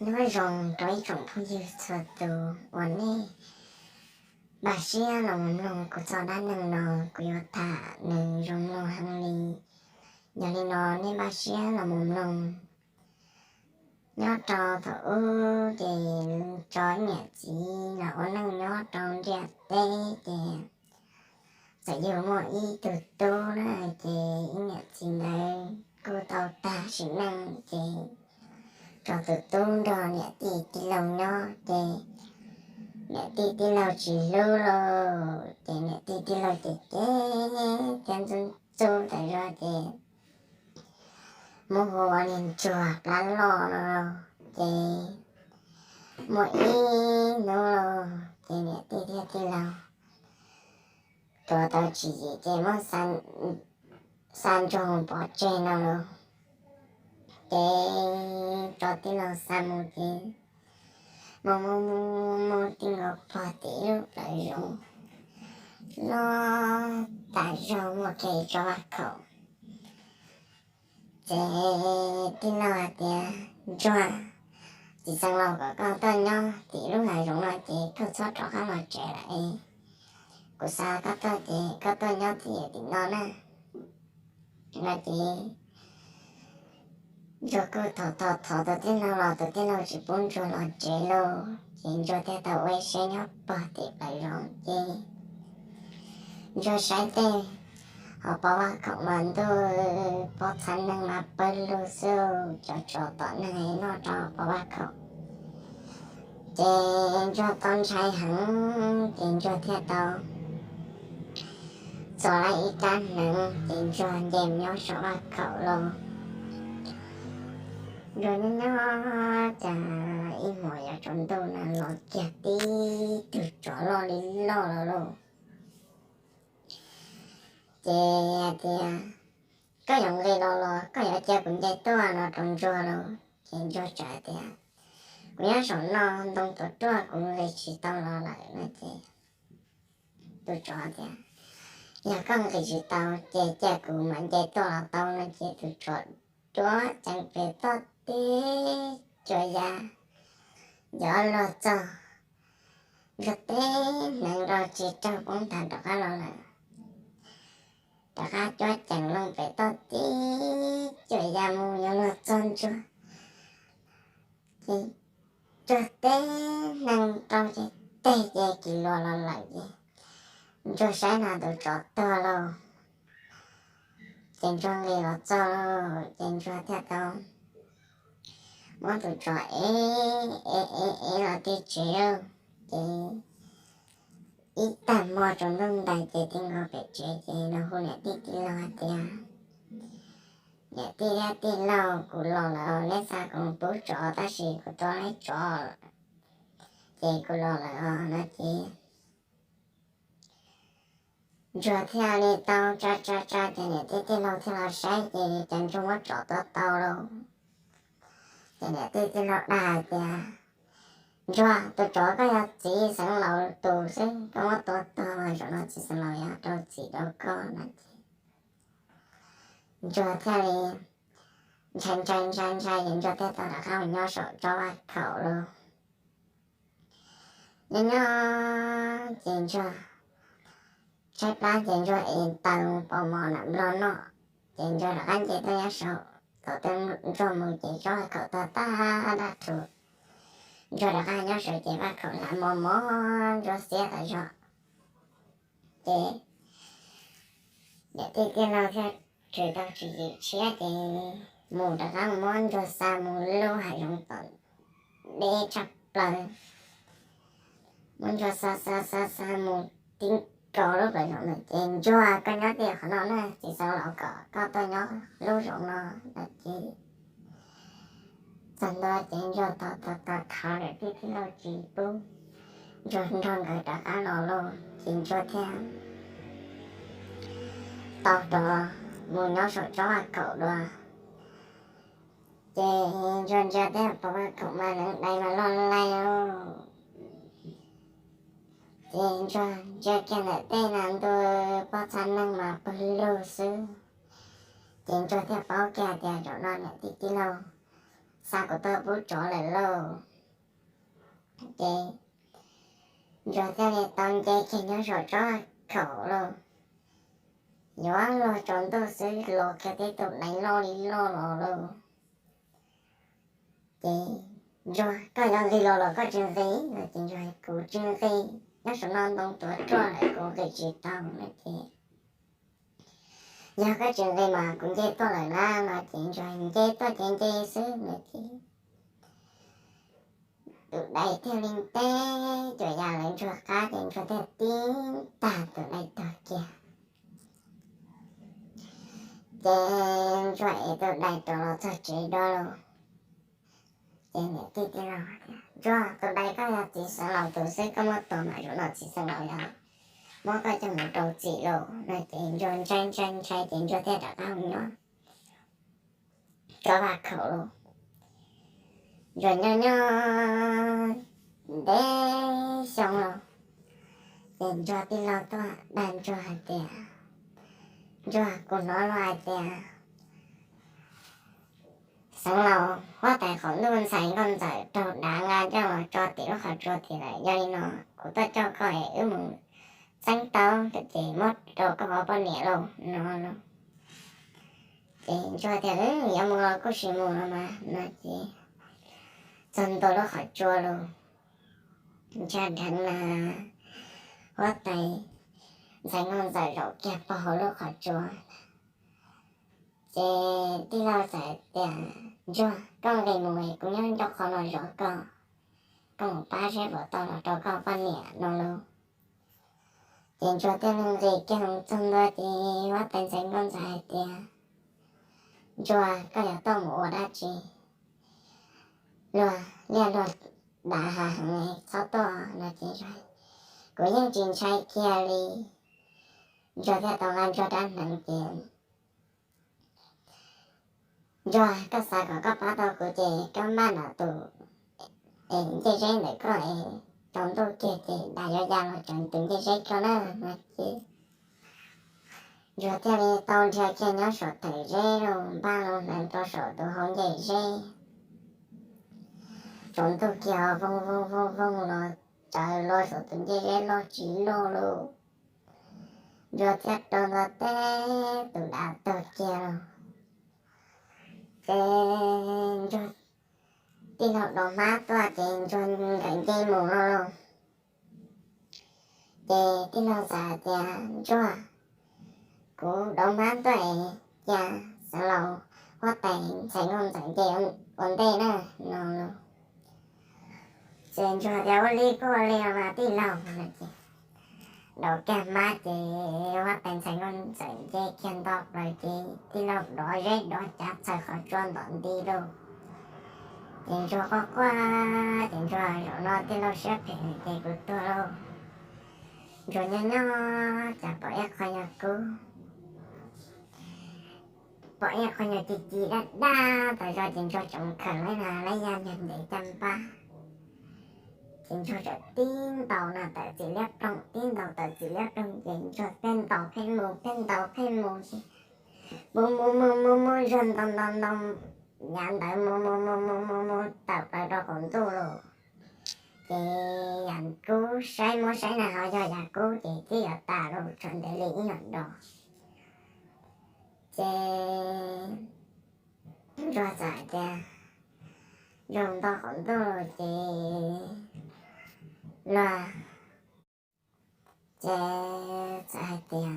Nyob zoo rau ib tsoom phooj ywg txhua tus uas nej npaj siab los mus mloog kuv txoj dab neeg no, kuv yuav tham nws zoo mloog heev li. Yog li no nej npaj siab los mus mloog. Nyob rau thaum ub ces tso niam txiv los ua neej nyob rau ntiaj teb ces txawm yug muaj ib tug tub na, ces ib niam txiv ntawd kuj tau tag sim neej ces tso tus tub nrog niam tij tij laug nyob ces niam tij tij laug tsis hlub lauj, ces niam tij tij laug ces cem thiab ntxub ntxub tas zog ces muab hu ua niag ntsuag plab loj no. Ces muaj ib hnub lauj ces niam tij thiab tij laug tuav tau tswv yim ces muab xa ntsuag mus pov tseg no lauj. Ces tso tij laug xa mus ces mus mus mus mus tij nkaus pog tim ib lub plawv zoov loj tas zog muaj kiag ib tsob vaj khaum. Ces tij laug hais tias, Ntsuag, txiv xeev laus kom koj tuaj nyob tim lub hav zoov no ces koj txhob rov qab los tsev lawm es kuv xa koj tuaj ces koj tuaj nyob tim tim no na. No ces ntsuag kuj thov thov thov tus tij laug los tus tij laug tsis pub ntsuag los tsev lauj. Ces ntsuag thiaj tau ua ib siab nyob pog tim plawv zoov ces ntsuag saib tej hauv pov vaj khaum mas ntuj, pob txha neeg mas pawg lug xwb, cov tsov tom neeg noj rau pov vaj khaum. Ces ntsuag tau ntshai heev ces ntsuag thiaj tau txo ib rab hneev ces ntsuag nce mus nyob saum vaj khaum lauj. Ntsuag nyob nyob cas ib hmos yuav tsaus ntuj na los kiag tib tug tsov loj li loj los lauj. Ces hais tias, Koj yuav nqis los los koj yuav cia kuv nce tuaj no rau ntsuag lauj? Ces ntsuag teb tias, Kuv nyob saum no ntoo tuav ruaj kuv nqis tsis tau los lawm no. Ces tus tsov tias, Yog koj nqis tsis tau ces cia kuv mam nce tuaj los tau no. Ces tus tsov cuab cees pem toj tib cuag ya yuav luag txog, ntsuag teb hneev rau tsis raug poob nthav rov qab los lawm. Rov qab cuab cees loo pem toj tib cuag ya mus yuav luag txog ntsuag, ces ntsuag teb hneev rau ces teg ces kis luas los lawm ces ntsuag saib na tus tsov tuag lauj. Ces ntsuag nqis los txog lauj ces ntsuag thiaj tau muab tus tsov ev ev ev ev los txog tsev lauj. Ces ib tag hmo tsaus ntuj ntais ces txog nkaus pem tsev ces los hu niam tij tij laug hais tias, Niam tij thiab tij laug, kuv los lawm os, neb xa kuv mus pub tsov tab sis kuv tua tau tsov ces kuv los lawm os no. Ces ntsuag thiaj li tau tsa tsa tsa ces niam tij tij laug thiaj los saib ces cas ntsuag muab tsov tua tau lauj. Ces niam tij tij laug dag hais tias, Ntsuag, tus tsov koj yog txiv xeev laus tus xwb, koj muab tua tuag mas zaum no txiv xeev laus yuav rau txim rau koj no. Ces ntsuag thiaj li ntshai ntshai ntshai ntshai ces ntsuag thiaj tau rov qab mus nyob saum tsob vaj khaum lauj. Nyob nyob ces ntsuag tshaib plab ces ntsuag es taws mus pom mov nram nplog noj, ces ntsuag rov qab nce tuaj nyob saum. Thaum twg ntsuag mus ces tsob vaj khaum tuag tag daj rhuv. Ntsuag rov qab nyob saum ces vaj khaum hlav mos mos ntsuag xiab tas zog. Ces niam tij tij laug thiaj tshwm tau tswv yim tshiab ces mus rov qab mus muab ntsuag xa mus lub hav zoov tom deb tshaj plaws. Muab ntsuag xa xa xa xa mus tib nkaus lub plawv zoov lawm ces, Ntsuag, koj nyob tiag qhov no na, txiv xeev laus kom koj tuaj nyob lub zoov no no. Ces txog ntua ces ntsuag tos tos tos khav niam tij tij laug tsis pub ntsuag nrog nkawd rov qab los lauj, ces ntsuag thiaj tau rov mus nyob saum tsob vaj khaum dua. Ces ntsuag ntsia tej pov vaj khaum mas neev dais mas loj laij lauj. Ces ntsuag ntsia kiag ntawm tej na ntuj, pob txha neeg mas pawg lug xwb. Ces ntsuag thiaj paub kiag tias zaum no niam tij tij laug xa kuv tuaj pub tsov lawm lauj. Ces ntsuag thiaj li tau nce kiag nyob saum tsob khaum lauj, yuav luag tsaus ntuj xwb los kiag tib tug dais loj li loj los lauj. Ces ntsuag, koj yuav nqis los los koj tsis nqis no? Ces ntsuag, kuv tsis nqis, nyob saum no ntoo tuav ruaj lawm kuv nqis tsis tau no ces, yog koj tsis nqis mas kuv nce tuaj lawm na no ces ntsuag nce tuaj ces nce xwb no ces tus dais thiaj li teb cuam ya lawv ntsuag qab ces ntsuag thiaj tib tag tus dais tuag kiag. Ces ntsuag ev tus dais tuag los txog tsev dua lauj. Ces niam tij tij laug tias, Ntsuag, tus dais koj yog txiv xeev laus tus xwb, koj muab tua mas zaum no txiv xeev laus yuav muab koj coj mus rau txim lauj no ces ntsuag ntshai ntshai ntshai ces ntsuag thiaj rov qab mus nyob tsob vaj khaum lauj. Ntsuag nyob nyob ntev xyoo lauj, ces ntsuag tij laug tuaj dag ntsuag hais tias, Ntsuag, kuv hnov luag hais tias xeev laus huab tais qaum ntuj ntxhais nkauj ntxawm raug dav nqa coj los tso tim lub qhov tsua tim lawm, yog li no kuv tuaj coj koj es wb mus txeeb tau ces muab rau koj ua poj niam lauj no lauj. Ces ntsuag tias, Yuav mus los kuj sim mus no mas no ces txog ntua lub qhov tsua lauj, ntsa dheev na, huab tais ntxhais nkauj ntxawm zaum kiag pog hauv lub qhov tsua. Ces tij laug txawm tias, Ntsuag, koj nqis mus es kuv nyob ncauj qhov no zov koj, koj mus pab seb puas tau los rau koj poj niam no lauj. Ces ntsuag thiaj li nqis kiag mus txog ntua ces huab tais ntxhais nkauj ntxawm hais tias, Ntsuag, koj yuav tuaj mus ua dab tsi? Luag liaj luag dav hav heev, txhob tuaj no ces, Kuv yeej tsis ntshai kiag li. Ntsuag thiaj tau nqa ntsuag rab hneev ces, Ntsuag, koj xav kom koj pab tau kuv ces koj npaj nram tus es ncej zeb ntawm koj es tsaus ntuj kiag ces dav yuav ya los tseev tus ncej zeb koj na no ces ntsuag thiaj li tau nrhiav kiag nyob saum tawm zeb los npaj los hneev rau saum tus hau ncej zeb. Tsaus ntuj kiag voog voog voog voog los tsaws los saum tus ncej zeb loj tsis loj lauj. Ntsuag thiaj rau ntua teb tus dav tuag kiag lauj. Ces ntsuag tij laug dov hmab tuaj ces ntsuag nkawd nce mus no lauj. Ces tij laug txawm hais tias, Ntsuag, kuv dov hmab tuaj es cia xeev laus huab tais ntxhais nkauj ntxawm nce ua ntej na no lauj. Ces ntsuag tias, Ua li kuj ua li mas tij laug no ces dov kiag hmab ces huab tais ntxhais nkauj ntxawm nce kiag nto plaws ces tij laug dov zeb dov cav txhaws qhov tsua ntom nti lauj. Ces ntsuag quaj quaj ces ntsuag, Zaum no tij laug siab phem ces kuv tuag lauj. Ntsuag nyob nyob cas pom ib qho nyuag kub, pom ib qho nyuag ci ci daj daj tas zog ces ntsuag tseem khaws lawv na lawv ya nyuag ntev caj npab. Ces ntsuag txawm tib ntaus na tawm txim liab ploog, tib ntaus tawm txim liab ploog ces ntsuag pheej ntaus pheej mus, pheej ntaus pheej mus ces mus mus mus mus mus ntsuag ntaus ntaus ntaus yav ntawd mus mus mus mus mus mus tawm plaws rau qaum ntuj lauj. Ces yam kub saib muab saib na ho yog yam kub ces twb yuav tas lauj, tshuav ntev li ib nyuag do. Ces ntsuag txawm hais tias, ntsuag nto qaum ntuj lauj ces luag, ces txawm hais tias,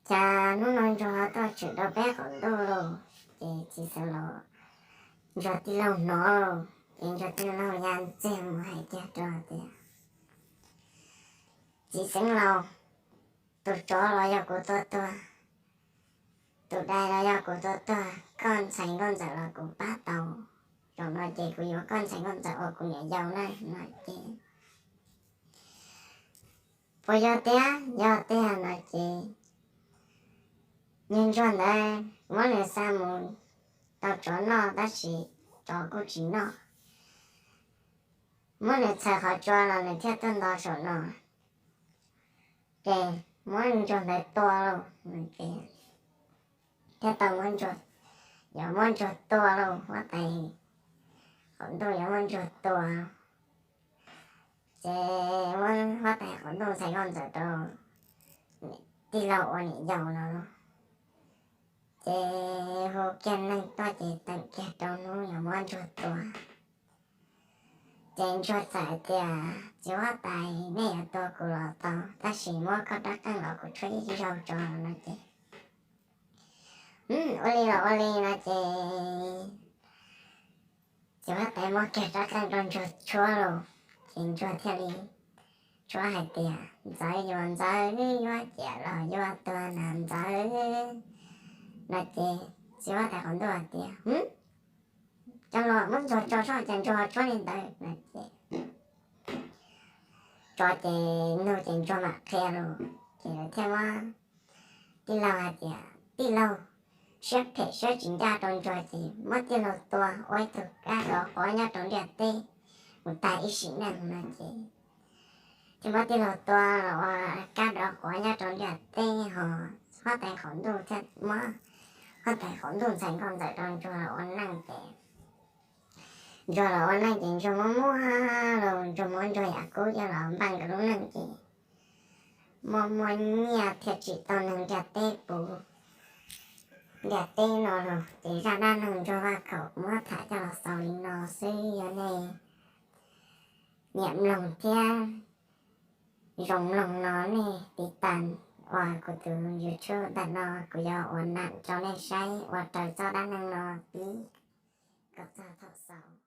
Cas hnub no ntsuag ho tuaj tshwm rau peb qaum ntuj lauj? Ces txiv xeev laus, ntsuag tij laug hnov lauj, ces ntsuag tij laug ya ntxiag mus hais kiag rau tias, Txiv xeev laus, tus tsov los yog kuv tua tuag, tus dais los yog kuv tua tuag, koj ntxhais nkauj ntxawm los kuv pab tau. Zaum no ces kuv yuav koj ntxhais nkauj ntxawm ua kuv niam yau na no ces, Puas yog tiag? Yog tiag no ces, niag ntsuag ntawd muab nws xa mus rau tsov noj tab sis tsov kuj tsis noj. Muab nws txhaws qhov tsua los nws thiaj tuaj nto saum no. Ces muab ntsuag ntawd tua lauj, thiaj tau muab ntsuag yuav muab ntsuag tua lauj, huab tais qaum ntuj yuav muab ntsuag tua. Ces muab huab tais qaum ntuj ntxhais nkauj ntxawm rau tij laug ua niam yau no lauj. Ces hu kiag neeg tuaj ces teem kiag rau hnub yuav muab ntsuag tua. Ces ntsuag txawm hais tias, Txiv huab tais, nej yuav tua kuv los tau, tab sis muab koj rab qeej los kuv tshuab ib zaug tso no ces, Ua li los ua li no ces txiv huab tais muab kiag rab qeej rau ntsuag tshuab lauj. Ces ntsuag thiaj li tshuab hais tias, Ntxawv yuav ntxawv, yuav ciam los yuav tuag na ntxawv no ces txiv huab tais qaum ntuj hais tias, Cov los muab ntsuag tso soj, cas ntsuag tshuab li ntawd no ces tso ces nug ces ntsuag mam qhia lauj. Ces lawv thiaj muab, tij laug hais tias, Tij laug, siab phem siab tsis ncaj rau ntsuag ces muab tij laug tua ua ib tug kab dov quav nyob rau ntiaj teb mus tag ib sim neej no ces thiaj muab tij laug tua los ua kab dov quav nyob rau ntiaj teb ho huab tais qaum ntuj thiaj muab huab tais qaum ntuj ntxhais nkauj ntxawm rau ntsuag los ua neej ces ntsuag los ua neej ces ntsuag muaj muaj los ntsuag muab ntsuag yam kub coj los npaj nkawd lub neej ces muaj muaj nyiaj thiaj tsim tau neeg ntiaj teb puv ntiaj teb no los ces zaj dab neeg ntsuag vaj khaum muab tham coj los xaus li no xwb. Yog nej nyiam mloog thiab zoo mloog no nej tiv tas ua kuv tus YouTube ntawm no, kuv yuav ua nam rau nej saib ua raws txoj dab neeg no pib kom txog thaum xaus.